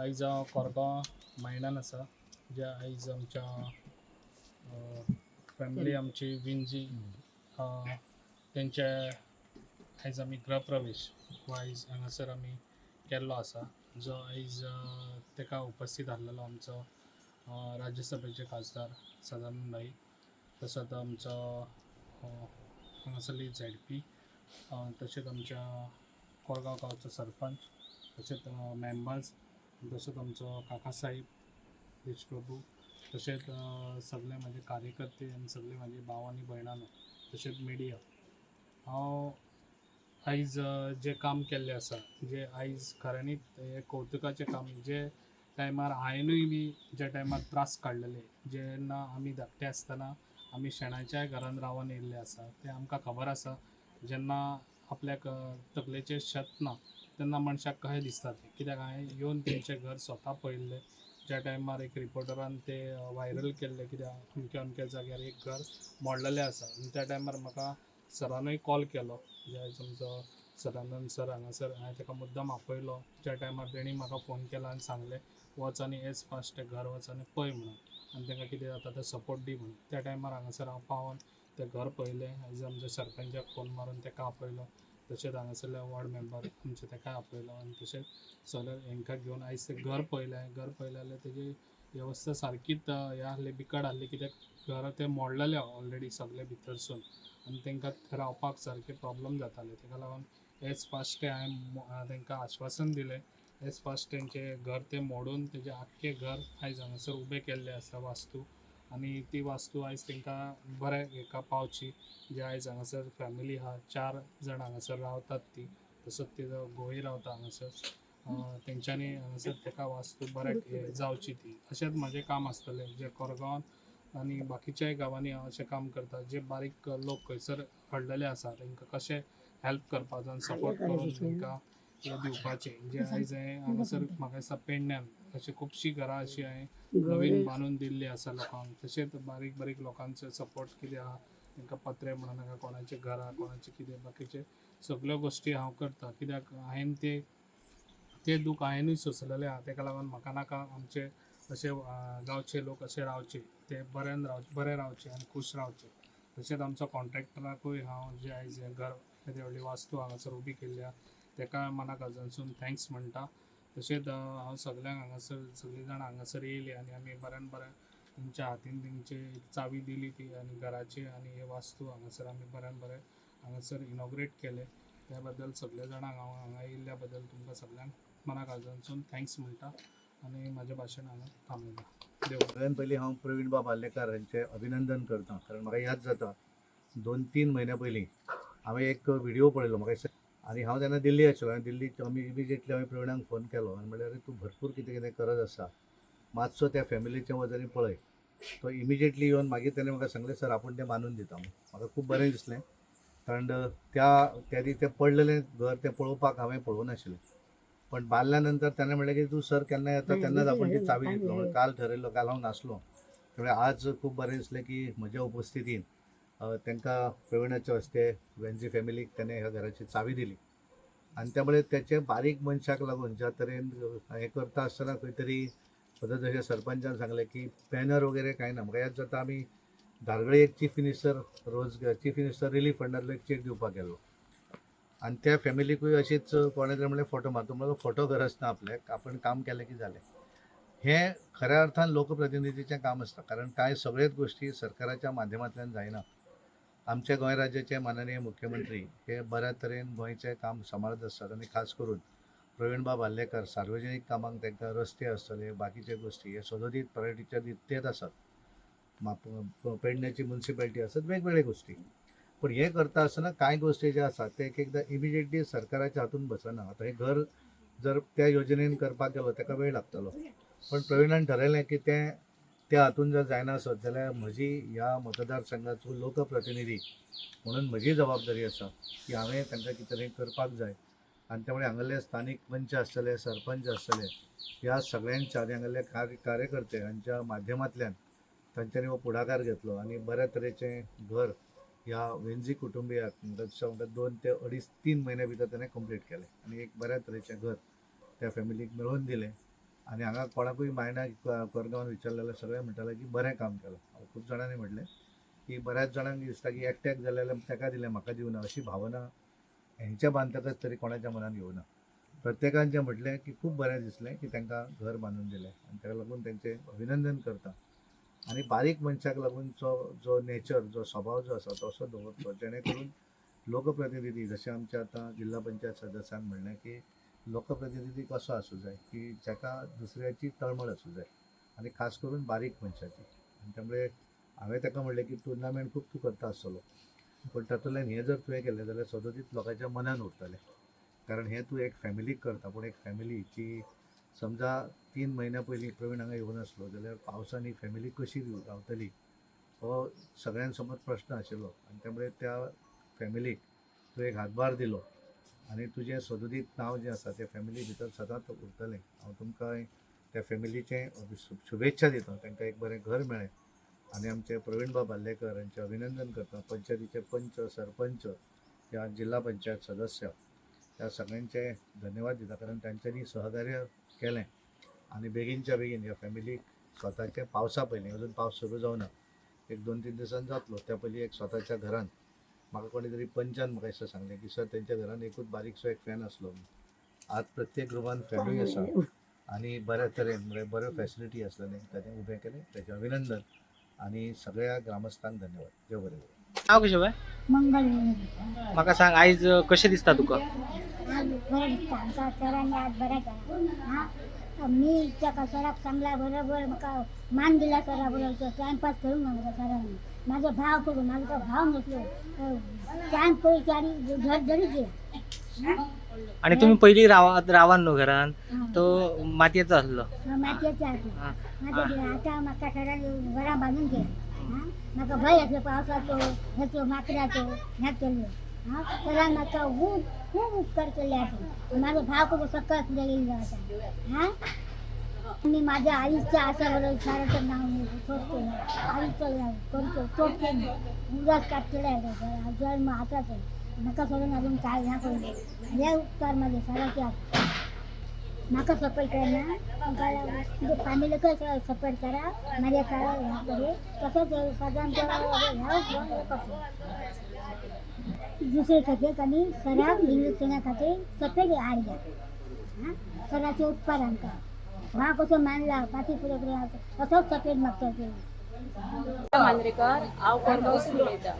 आयज हांव कोरगांव मायणान आसा, जे आयज आमच्या फॅमिली आमची विंजी तेंचे आयज आमी गृहप्रवेश हो आयज हांगासर आमी केल्लो आसा, जो आयज तेका उपस्थीत आसलेलो आमचो राज्यसभेचे खासदार सदानंद नाईक, तसोच आमचो हांगासरली झेडपी, तशेंच आमच्या कोरगांव गांवचो सरपंच, तशेंच मेंबर्स, तसोच आमचो काकासाहेब देशप्रभू, तशेंच सगळे म्हजे कार्यकर्ते आनी सगळे म्हाजे भाव आनी भयणां, तशेंच मिडिया. हांव आयज जें काम केल्लें आसा, जें आयज खऱ्यांनीच हें कवतुकाचें काम, जे टायमार हांवेनूय बी ज्या टायमार त्रास काडलेले, जेन्ना आमी धाकटे आसतना आमी शेणाच्याय घरान रावन येयल्ले आसा, तें आमकां खबर आसा. जेन्ना आपल्याक तकलेचेर शेत ना तेन्ना मनशाक कशें दिसता तें, कित्याक हांवें येवन तेंचें घर स्वता पळयल्लें. ज्या टायमार एक रिपोर्टरान तें व्हायरल केल्लें, कित्याक अमक्या अमक्या जाग्यार एक घर मोडलेलें आसा, आनी त्या टायमार म्हाका सरानूय कॉल केलो, जे आयज आमचो सदानंद सर हांगासर, हांवें ताका मुद्दम आपयलो. ज्या टायमार तेणी म्हाका फोन केलो आनी सांगलें, वच आनी एज फास्ट तें घर वच आनी पळय म्हणून, आनी तांकां कितें जाता तें सपोर्ट दी म्हणून. त्या टायमार हांगासर हांव पावोन तें घर पळयलें. आयज आमच्या सरपंचाक फोन मारून ताका आपयलो, तशेंच हांगासरले वॉर्ड मेंबर आमचे ताका आपयलो, आनी तशेंच सगळे हांकां घेवन आयज तें घर पळयलें. घर पळयलें जाल्यार तेजी वेवस्था सारकीच हें आहली, बिकट आहली, कित्याक घर तें मोडलेलें ऑलरेडी सगळें भितरसून, आनी तांकां रावपाक सारकें प्रोब्लम जातालें. ताका लागून एज फास्ट तें हांवें तांकां आश्वासन दिलें, एज फास्ट तेंचें घर तें मोडून तेजें आख्खें घर आयज हांगासर उबें केल्लें आसा वास्तू, आनी ती वास्तू आयज तांकां बरें हेका पावची. जे आयज हांगासर फॅमिली आहा, 4 जाण हांगासर रावतात ती, तसोच तेजो घोवूय रावता हांगासर, तेंच्यांनी हांगासर ताका वास्तू बरें जावची ती, अशेंच म्हाजें काम आसतलें. जें कोरगांवान आनी बाकीच्याय गांवांनी हांव अशें काम करता, जे बारीक लोक खंयसर पडलेले आसा तांकां कशें हेल्प करपाचो आनी सपोर्ट करून तांकां हें दिवपाचें. जें आयज हांवें हांगासर म्हाका दिसता पेडण्यान अशी खुबशीं घरां अशीं हांवें नवीन बांदून दिल्लीं आसा लोकांक. तशेंच बारीक बारीक लोकांचो सपोर्ट कितें आहा, तांकां पत्रे म्हणूं नाका, कोणाचें घरां, कोणाचें कितें, बाकीचें सगल्यो गोश्टी हांव करता, कित्याक हांवें ते तें दूख हांवेनूय सोंसलेलें आहा. ताका लागून म्हाका नाका आमचे अशे गांवचे लोक अशे रावचे, ते बऱ्यान रावचे, बरे रावचे आनी खूश रावचे. तशेंच आमचो कॉन्ट्रॅक्टराकूय हांव जे आयज हें घर येदी व्हडली वास्तू हांगासर उबी केल्ली आहा ताका मना काळजांतसून thanks म्हणटा. तशेंच हांव सगल्यांक हांगासर सगळीं जाणां हांगासर येयलीं आनी आमी बऱ्यान बरें तेंच्या हातीन तेंची चावी दिली ती आनी घराची, आनी हे वास्तू हांगासर आमी बऱ्यान बरें हांगासर इनॉग्रेट केलें. त्या बद्दल सगल्या जाणांक हांव हांगा येयल्ल्या बद्दल तुमकां सगल्यांक मना काळजांतसून thanks म्हणटा आनी म्हाजें भाशण हांगा थांबयता. देव बरें. सगळ्यात पयलीं हांव प्रवीण बाब आर्लेकार हांचें अभिनंदन करता, कारण म्हाका याद जाता 2-3 म्हयन्या पयलीं हांवें एक व्हिडिओ पळयलो म्हाका दिसता, आनी हांव तेन्ना दिल्ली आशिल्लो आनी दिल्लीक आमी इमिजिएटली हांवें प्रवीणाक फोन केलो आनी म्हणल्यार तूं भरपूर कितें कितें करत आसा, मातसो त्या फॅमिलीचें वच आनी पळय. तो इमिजिएटली येवन मागीर तेणें म्हाका सांगलें, सर आपूण तें बांदून दिता म्हूण. म्हाका खूब बरें दिसलें, कारण त्या दीस तें पडलेलें घर तें पळोवपाक हांवें पळोवं नाशिल्लें, पण बांदल्या नंतर त्याने म्हणलें की तूं सर केन्ना येता तेन्नाच आपण ती चावी दितलो म्हणून. काल ठरयल्लो, काल हांव नासलो, त्यामुळे आज खूब बरें दिसलें की म्हज्या उपस्थितीन तांकां प्रवीणाच्या हस्ते वेन्झी फॅमिलीक त्याने ह्या घराची चावी दिली. आनी त्यामुळे त्याचे बारीक मनशाक लागून ज्या तरेन हें करता आसतना खंय तरी पद्दत, जशें सरपंचान सांगलें की बॅनर वगैरे कांय ना. म्हाका याद जाता आमी धारगळे एक चीफ मिनिस्टर रोजगार चीफ मिनिस्टर रिलीफ फंडांतलो एक चॅक दिवपाक गेल्लो आनी त्या फॅमिलीकूय अशीच कोणें तरी म्हणलें फोटो मारतो, म्हणलो फोटो गरज ना आपल्याक, आपण काम केलें की जालें. हें खऱ्या अर्थान लोकप्रतिनिधीचें काम आसता, कारण कांय सगळ्योच गोश्टी सरकाराच्या माध्यमांतल्यान जायना. आमच्या गोंय राज्याचे माननीय मुख्यमंत्री हे बऱ्या तरेन गोंयचें काम सांबाळत आसतात आनी खास करून प्रवीणबाब आर्लेकर सार्वजनीक कामांक तांकां रस्ते आसतले बाकीचे गोश्टी हे सदोदीत प्रायोरिटीच्या तेच आसात. पेडण्याची मुन्सिपालिटी आसत वेगवेगळे गोश्टी, पण हें करता आसतना कांय गोश्टी ज्यो आसात ते एक एकदां इमिजिएटली सरकाराच्या हातून बसना. आतां हें घर जर त्या योजनेन करपाक गेलो ताका वेळ लागतलो, पण प्रवीणान ठरयलें की तें त्या हातून जर जायना आसत जाल्यार म्हजी ह्या मतदारसंघाचो लोकप्रतिनिधी म्हणून म्हजी जबाबदारी आसा की हांवें तांकां कितें तरी करपाक जाय. आनी त्यामुळे हांगासरले स्थानीक पंच आसतले, सरपंच आसतले, ह्या सगळ्यांच्या आनी हांगासरले कार्यकर्ते हांच्या माध्यमांतल्यान तांच्यांनी हो पुढाकार घेतलो आनी बऱ्या तरेचें घर ह्या वेंझी कुटुंबियाक म्हणटा 2 ते 2.5-3 म्हयन्या भितर ताणें कंप्लीट केलें आनी एक बऱ्या तरेचें घर त्या फॅमिलीक मेळोवन दिलें. आनी हांगा कोणाकूय मायणा कोरगांवान विचारलें जाल्यार सगळे म्हणटाले की बरें काम केलां. खूब जाणांनी म्हटलें की बऱ्याच जाणांक दिसता की एकट्याक जालें जाल्यार ताका दिलें म्हाका दिवना, अशी भावना हेंच्या बांदतकच तरी कोणाच्या मनान येवना. प्रत्येकान जें म्हटलें की खूब बरें दिसलें की तांकां घर बांदून दिलें आनी ताका लागून तेंचें अभिनंदन करता. आनी बारीक मनशाक लागून जो नेचर, जो स्वभाव जो आसा तो असो दवरचो जेणे करून लोकप्रतिनिधी, जशें आमच्या आतां जिल्हा पंचायत सदस्यान म्हणलें की लोकप्रतिनिधी कसो आसूं जाय की जाका दुसऱ्याची तळमळ आसूं जाय आनी खास करून बारीक मनशाची. आनी त्यामुळे हांवें ताका म्हणलें की टुर्नामेंट खूब तूं करता आसतलो, पूण तातूंतल्यान हें जर तुवें केलें जाल्यार सदोदीत लोकांच्या मनान उरतलें. कारण हें तूं एक फॅमिलीक करता, पूण एक फॅमिली जी समजा 3 म्हयन्या पयलीं प्रवीण हांगा येवं नासलो जाल्यार पावसान ही फॅमिली कशी रावतली हो सगळ्यां समोर प्रश्न आशिल्लो. आनी त्यामुळे त्या फॅमिलीक तूं एक हातभार दिलो आनी तुजें सदोदीत नांव जें आसा तें फॅमिली भितर सदांच उरतलें. हांव तुमकां त्या फॅमिलीचें शुभेच्छा दिता, तांकां एक बरें घर मेळ्ळें. आनी आमचे प्रवीणबाब आर्लेकर हांचें अभिनंदन करता. पंचायतीचे पंच, सरपंच, या जिल्हा पंचायत सदस्य, त्या सगळ्यांचे धन्यवाद दिता, कारण तांच्यांनी सहकार्य केलें आनी बेगीनच्या बेगीन ह्या फॅमिलीक स्वताच्या पावसा पयलीं, अजून पावस सुरू जावना, एक 2-3 दिसान जातलो, त्या पयलीं एक स्वताच्या घरान म्हाका कोणी तरी पंचान म्हाका दिसता सांगलें की सर तेंच्या घरान एकूच बारीकसो एक फॅन आसलो, आज प्रत्येक रुमान फॅनूय आसा आनी बऱ्या तरेन म्हळ्यार बऱ्यो फॅसिलिटी आसलेलें ताचें उबें केलें, ताचें अभिनंदन आनी सगळ्या ग्रामस्थांक धन्यवाद. देव बरें करूं. नाव कशें बाय? मंगल. म्हाका सांग आयज कशें दिसता तुका? आज बरें दिसता आमकां सरांनी आज बरें केलां. हां, मी त्या सराक सांगला बरोबर म्हाका मान दिला सरा बरोबर, टायमपास करूंक ना म्हाका सरांनी. म्हाजो भाव करून, म्हाजो तो भाव नसलो टायम पयशे आनी घर जरी दिला. आनी तुमी पयलीं रावान न्हू घरान, हां. तो मातयेचो आसलो. मातयेचे आसलो. हां. मातयेचे. आतां म्हाका सरांनी घरां बांदून दिला. हां, म्हाका भंय आसलो पावसाचो, हेचो माकडाचो, ह्या केल्लो. हां, सरान म्हाका खूब खूब उपकार केल्ले आसा. म्हाजो भाव कसो सकाळ फुडें येयल्लो आसा. हां, मी माझ्या आईच्या आशा बरोबर सराचं नाव मी सोडतो, आईचं करतो तोडते मी उदास काडटले. जन्म आसाच आहे, म्हाका सोडून अजून काय ह्या करूं. हे उपकार माझे सराचे आसा. म्हाका सपोर्ट करना, तुमच्या फॅमिलीकय सपोर्ट करा, माझ्या करा ह्या करे तसंच सदांच ह्या हे करतो. दुसरे खातीर आनी सराक निवृत्तना खातीर सपेद हाड घ्या. हां, सराचे उपकार आमकां भाव कसो मानला फाटी फुडें फुडें तसोच सपेद मागता ते. मांद्रेकर, हांव कोरगांवसून उलयतां.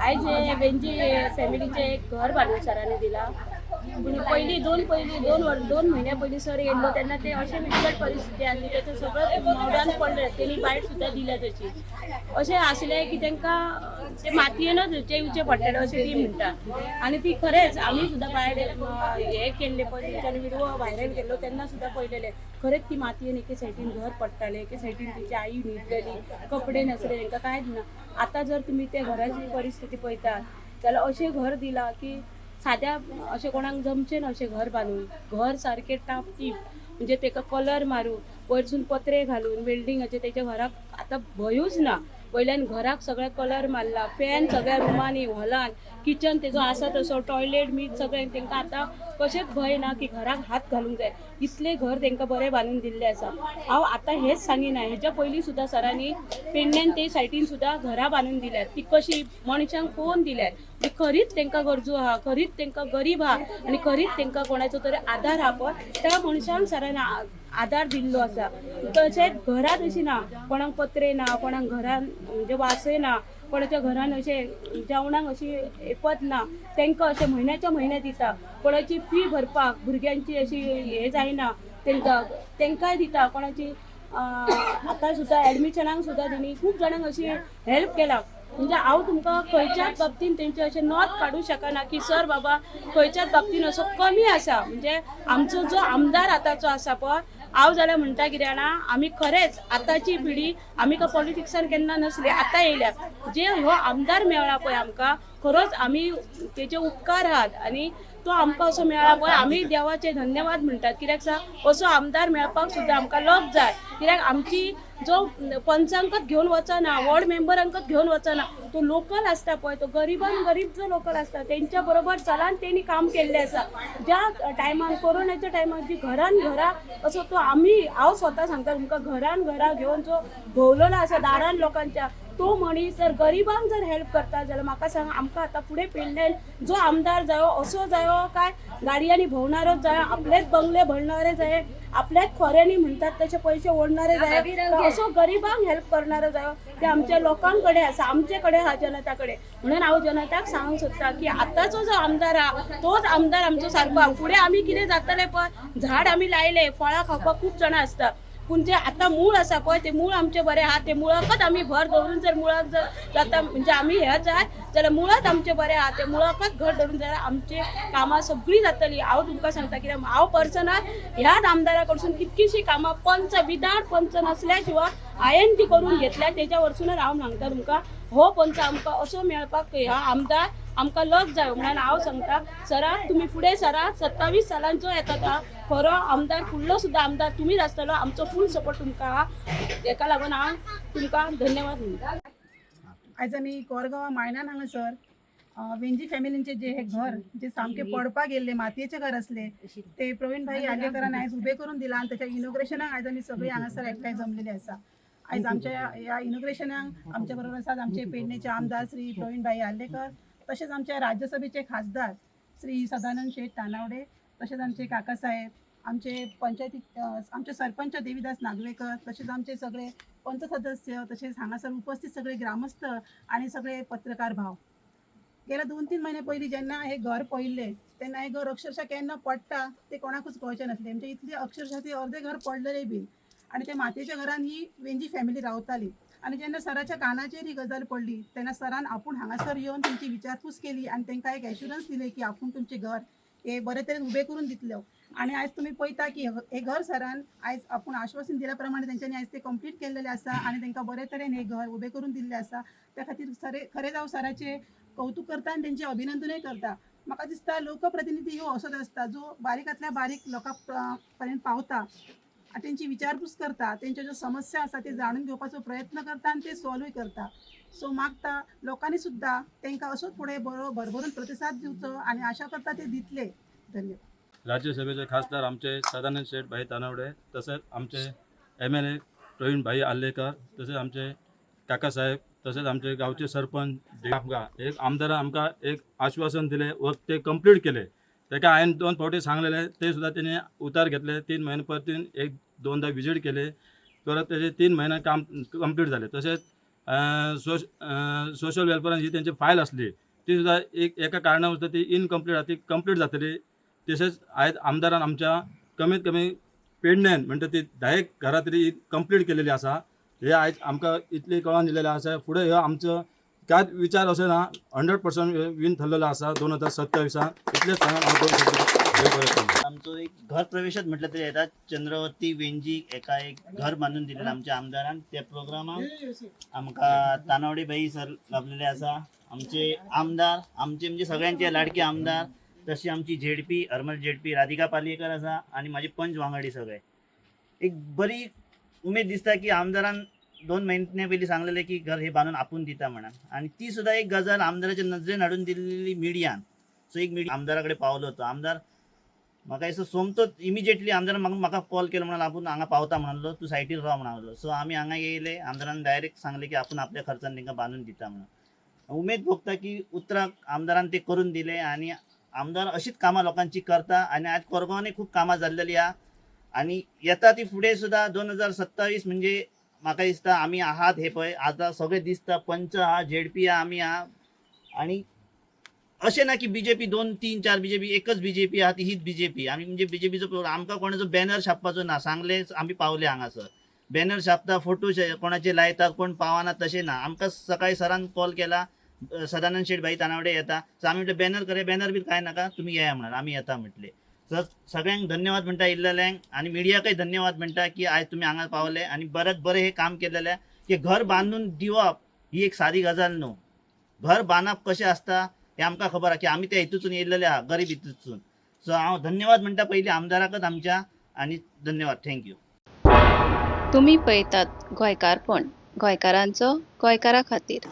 आयज हे बेंजी फॅमिलीचें एक घर बांदून सरांनी दिलां. पूण पयलीं 2 म्हयन्या पयलीं सर येयल्लो तेन्ना ते अशें बिकट परिस्थिती आसली, तेचो सगळें मोडान पडलें, तेणी बायट सुद्दां दिल्या तशी. अशें आसलें की तांकां ते मातयेनच जेवचें पडटलें अशें ती म्हणटा. आनी ती खरेंच आमी सुद्दां भायर हें केल्लें पळय, तेंच्यानी व्हिडियो व्हायरल केल्लो तेन्ना सुद्दां पळयलेलें, खरेंच ती मातयेन एके सायडीन घर पडटालें, एके सायडीन तिची आई न्हिदलेली, कपडे नासले तांकां, कांयच ना. आतां जर तुमी त्या घराची परिस्थिती पळयतात जाल्यार अशें घर दिलां की साद्या अशें कोणाक जमचें ना अशें घर बांदून. घर सारकें टापटीप, म्हणजे तेका कलर मारून वयरसून पत्रे घालून वेल्डिंगाचे, तेच्या घराक आतां भंयूच ना. वयल्यान घराक सगळें कलर मारला, फॅन सगळ्या रुमांनी, हॉलान, किचन तेजो आसा तसो, टॉयलेट मीट सगळें. तांकां आतां कशेंच भंय ना की घराक हात घालूंक जाय, इतलें घर तांकां बरें बांदून दिल्लें आसा. हांव आतां हेंच सांगिना, हेज्या पयलीं सुद्दां सरांनी पेडण्यान ते सायडीन सुद्दां घरां बांदून दिल्यात, ती कशी मनशांक पळोवन दिल्यात. म्हणजे खरीच तांकां गरजो आहा, खरीच तांकां गरीब आहा आनी खरीच तांकां कोणाचो तरी आदार आहा पळय, त्या मनशांक सरान आदार दिल्लो आसा. तशेंच घरांत अशी ना, कोणाक पत्रे ना, कोणाक घरान म्हणजे वासय ना, कोणाच्या घरान अशें जेवणाक अशी एपत ना, तांकां अशें म्हयन्याच्या म्हयने दिता. कोणाची फी भरपाक भुरग्यांची अशी हें जायना तांकां, तांकांय दिता. कोणाची आतां सुद्दां एडमिशनाक सुद्दां तेणी खूब जाणांक अशी हेल्प केला. म्हणजे हांव तुमकां खंयच्याच बाबतीन तेंचे अशें नोंद काडूंक शकना की सर बाबा खंयच्याच बाबतीन असो कमी आसा. म्हणजे आमचो जो आमदार आतांचो आसा पळय, हांव जाल्यार म्हणटा कितें जाणा, आमी खरेंच आतांची पिढी, आमी काय पॉलिटिक्सान केन्ना नासली, आतां येयल्या. जे हो आमदार मेळ्ळा पळय आमकां, खरोच आमी तेजे उपकार आहात आनी तो आमकां असो मेळ्ळा पळय, आमी देवाचे धन्यवाद म्हणटात. कित्याक सांग, असो आमदार मेळपाक सुद्दां आमकां लक जाय. कित्याक आमची जो पंचांकच घेवन वचना, वॉर्ड मेंबरांकच घेवन वचना, तो लोकल आसता पळय, तो गरिबान गरीब जो लोकल आसता तेंच्या बरोबर चलान तेणी काम केल्लें आसा. ज्या टायमान कोरोनाच्या टायमार जी घरान घरा असो तो आमी, हांव स्वता सांगता तुमकां, घरान घरा घेवन जो भोंवलेलो आसा दारान लोकांच्या, तो मनीस जर गरिबांक जर हेल्प करता जाल्यार म्हाका सांग, आमकां आतां फुडें पेडण्यान जो आमदार जायो असो जायो काय गाडयांनी भोंवणारोच जायो, आपलेच बंगले भरणारे जाय, आपल्याच खोऱ्यांनी म्हणटात तशे पयशे ओडणारे जाय, असो गरिबांक हेल्प करणारो जायो, ते आमच्या लोकांकडे आसा, आमचे कडेन आहा, जनता कडेन. म्हणून हांव जनताक सांगूंक सोदता की आतांचो जो आमदार आहा तोच आमदार आमचो सारको आहा. फुडें आमी कितें जातलें पळय, झाड आमी लायलें, फळां खावपाक खूब जाणां आसता, पूण जे आतां मूळ आसा पळय ते मूळ आमचें बरें आहा, ते मुळाकच आमी भर दवरून जर मुळाक जर जाता म्हणजे आमी हे जाय जाल्यार मुळात आमचें बरें आहा, ते मुळाकच घट धरून जाल्यार आमचें कामां सगळीं जातलीं. हांव तुमकां सांगता, कित्याक हांव पर्सनल ह्याच आमदारा कडसून कितकीशीं कामां पंच विदाउट पंच नासल्या शिवाय हांवें ती करून घेतल्या. तेज्या वरसूनच हांव सांगता तुमकां, हो पंच आमकां असो मेळपाक ह्या आमदार आमकां लक जायो. म्हणून हांव सांगता सराक, तुमी फुडें सरात, 27 सालांचो येता तो खरो आमदार, फुडलो सुद्दां आमदार तुमीच आसतलो, आमचो फूल सपोर्ट तुमकां आहा. तेका लागून हांव तुमकां धन्यवाद म्हणटा. आयज आमी कोरगांव मायणान हांगासर वेंजी फॅमिलींचे जे हे घर जे सामके पडपाक गेल्ले मातयेचे घर आसले ते प्रवीण भाई आर्लेकरान आयज उबे करून दिला आनी त्याच्या इनॉग्रेशनाक आयज आमी सगळीं हांगासर एकठांय जमलेली आसा. आयज आमच्या ह्या इनॉग्रेशनाक आमच्या बरोबर आसात आमचे पेडणेचे आमदार श्री प्रवीण भाई आर्लेकर, तशेंच आमच्या राज्यसभेचे खासदार श्री सदानंद शेठ तानावडे, तशेंच आमचे काकासाहेब, आमचे पंचायती आमचे सरपंच देवीदास नागवेकर, तशेंच आमचे सगळे पंच सदस्य, तशेंच हांगासर उपस्थित सगळे ग्रामस्थ आणि सगळे पत्रकार भाव. गेल्या 2-3 महिने पयलीं जेन्ना हे घर पळयल्लें तेन्ना हें घर अक्षरशः केन्ना पडटा ते कोणाकूच कळचें नासलें. म्हणजे इतलें अक्षरशः ते अर्दें घर पडलेलें बीन आनी ते मातयेच्या घरान ही वेंजी फॅमिली रावताली. आनी जेन्ना सराच्या कानाचेर ही गजाल पडली तेन्ना सरान आपूण हांगासर येवन तेंची विचारपूस केली आनी तांकां एक एश्युरन्स दिलें की आपूण तुमचें घर हे बरे तरेन उबें करून दितलो. आनी आयज तुमी पळयता की हें घर सरान आयज आपूण आश्वासन दिल्या प्रमाणे तेंच्यांनी आयज तें कंप्लीट केल्लेलें आसा आनी तांकां बरे तरेन हें घर उबें करून दिल्लें आसा. त्या खातीर खरेंच हांव सराचें कौतूक करता आनी तेंचें अभिनंदनूय करता. म्हाका दिसता लोकप्रतिनिधी ह्यो असोच आसता जो बारीकांतल्या बारीक लोकां पर्यंत पावता आनी तेंची विचारपूस करता, तेंच्यो ज्यो समस्या आसा ते जाणून घेवपाचो प्रयत्न करता आनी ते सॉल्वूय करता. सो मागता लोकांनी सुद्दां तांकां असोच फुडें बरो भरभरून प्रतिसाद दिवचो आनी आशा करता ते दितले. धन्यवाद. राज्यसभेचे खासदार आमचे सदानंद शेठ भाई तानावडे, तसेच आमचे MLA Praveen भाई आर्लेकर, तसेच आमचे काकासाहेब, तसेच आमचे गावचे सरपंच, आमकां एक आमदारान आमकां एक आश्वासन दिलें व ते कंप्लीट केले. ताका हांवें 2 फावटी सांगलेले ते सुद्दां तेणी उतार घेतले. 3 म्हयने परतीन 1-2दा विजीट केले, परत तेजे 3 म्हयने काम कंप्लीट जालें. तशेंच सोशल वेलफेरान जी तेंची फायल आसली ती सुद्दां एका कारणान सुद्दां ती इनकम्प्लीट आसा, ती कंप्लीट जातली. तशेंच आयज आमदारान आमच्या कमीत कमी पेडण्यान म्हणटा ती 10 घरां तरी कंप्लीट केलेली आसा. हे आयज आमकां इतली कळोन दिलेलें आसा. फुडें ह्यो आमचो कांयच विचार असो ना, 100% विन थरलेलो आसा 2027 इतलेंच सांगून हांव 2 शब्द. आमचो एक घर प्रवेशच म्हटलं तरी येता. चंद्रवती वेंजी एका एक घर बांदून दिलें आमच्या आमदारान. त्या प्रोग्रामाक आमकां तानावडे भाई सर लाभलेले आसा, आमचे आमदार, आमचे म्हणजे सगळ्यांचे लाडके आमदार. तशी आमची झेडपी हरमल झेडपी राधिका पालयेकर आसा आनी म्हाजे पंच वांगडी सगळे. एक बरी उमेद दिसता की आमदारान 2 म्हयन्या पयलीं सांगलेलें की घर हे बांदून आपूण दिता म्हणून, आनी ती सुद्दां एक गजाल आमदाराच्या नजरेन हाडून दिल्ली मिडियान. सो एक मिडिया आमदारा कडेन पावलो तो आमदार म्हाका दिसता सोमतोच इमिजिएटली आमदारान म्हाका कॉल केलो, म्हणून आपूण हांगा पावता म्हणलो, तूं सायटीर राव म्हणलो. सो आमी हांगा येयले, आमदारान डायरेक्ट सांगलें की आपूण आपल्या खर्चान तांकां बांदून दिता म्हणून. उमेद भोगता की उतराक आमदारान ते करून दिले आनी आमदार अशीच कामां लोकांची करता आनी आज कोरगांवांनी खूब कामां जाल्लेली आहा आनी येता ती फुडें सुद्दां 2027 म्हणजे म्हाका दिसता आमी आहात हे पळय आतां सगळें दिसता, पंच आहा, झेडपी आहा, आमी आहा. आनी अशें ना की बीजेपी 2 3 4 बीजेपी, एकच बीजेपी आहा ती हीच बीजेपी. आमी म्हणजे बीजेपीचो प्रोग्राम आमकां कोणाचो बॅनर छापपाचो ना, सांगले आमी पावले हांगासर. बॅनर छापता, फोटो कोणाचे लायता, कोण पावना तशें ना. आमकां सकाळी सरान कॉल केला, सदानंद शेठ भाई तानावडे येता, सो आमी म्हटलें बॅनर करे, बॅनर बी कांय नाका, तुमी येया म्हणाल, आमी येता म्हटलें. सर सगळ्यांक धन्यवाद म्हणटा इल्लेल्यांक आनी मिडियाकय धन्यवाद म्हणटा की आयज तुमी हांगा पावले आनी बरें बरें हें काम केलेलें. की घर बांदून दिवप ही एक सादी गजाल न्हू, घर बांदप कशें आसता हें आमकां खबर आहा की आमी त्या हितूसून येयल्लेले आहा, गरीब हितूसून. सो हांव धन्यवाद म्हणटा पयलीं आमदाराकच आमच्या, आनी धन्यवाद, thank you. तुमी पळयतात गोंयकारपण, गोंयकारांचो गोंयकारा खातीर.